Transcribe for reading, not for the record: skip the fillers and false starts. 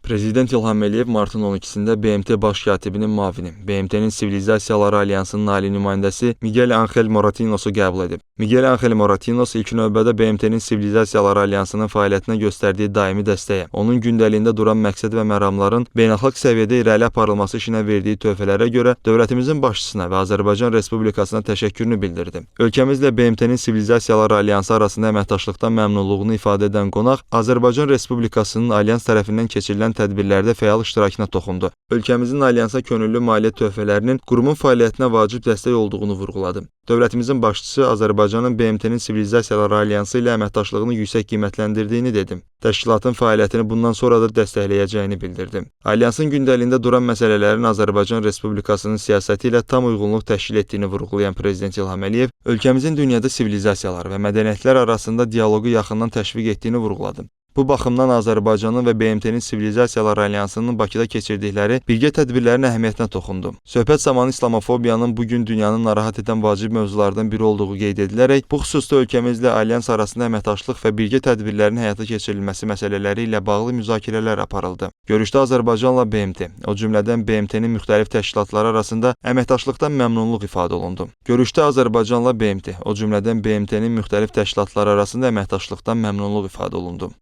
Prezident İlham Əliyev martın 12-sində BMT Baş katibinin müavini, BMT-nin Sivilizasiyalar Alyansının ali nümayəndəsi Miguel Angel Moratinosu qəbul edib. Miguel Angel Moratinos ilk növbədə BMT-nin Sivilizasiyalar Alyansının fəaliyyətinə göstərdiyi daimi dəstəyə, onun gündəliyində duran məqsəd və məramların beynəlxalq səviyyədə irəli aparılması işinə verdiyi töhfələrə görə dövlətimizin başçısına və Azərbaycan Respublikasına təşəkkürünü bildirdi. Ölkəmizlə BMT-nin Sivilizasiyalar Alyansı arasında əməkdaşlıqdan məmnunluğunu ifadə edən qonaq Azərbaycan Respublikasının Alyans tərəfindən keçirilən tədbirlərdə fəal iştirakına toxundu. Ölkəmizin Alyansa könüllü maliyyə töhfələrinin qurumun fəaliyyətinə vacib dəstək olduğunu vurğuladı. Dövlətimizin başçısı Azərbaycanın BMT-nin Sivilizasiyalar Alyansı ilə əməkdaşlığını yüksək qiymətləndirdiyini dedi. Təşkilatın fəaliyyətini bundan sonra da dəstəkləyəcəyini bildirdi. Alyansın gündəliyində duran məsələlərin Azərbaycan Respublikasının siyasəti ilə tam uyğunluq təşkil etdiyini vurğulayan Prezident İlham Əliyev, ölkəmizin dünyada sivilizasiyalar və mədəniyyətlər arasında dialoqu yaxından təşviq etdiyini vurğuladı. Bu baxımdan Azərbaycanın və BMT-nin Sivilizasiyalar Alyansının Bakıda keçirdikləri birgə tədbirlərin əhəmiyyətinə toxundu. Söhbət zamanı İslamofobiyanın bu gün dünyanı narahat edən vacib mövzulardan biri olduğu qeyd edilərək, bu xüsusda ölkəmizlə Alyans arasında əməkdaşlıq və birgə tədbirlərin həyata keçirilməsi məsələləri ilə bağlı müzakirələr aparıldı. Görüşdə Azərbaycanla BMT, o cümlədən BMT-nin müxtəlif təşkilatları arasında əməkdaşlıqdan məmnunluq ifadə olundu. Görüşdə Azərbaycanla BMT, o cümlədən BMT-nin müxtəlif təşkilatları arasında əməkdaşlıqdan məmnunluq ifadə olundu.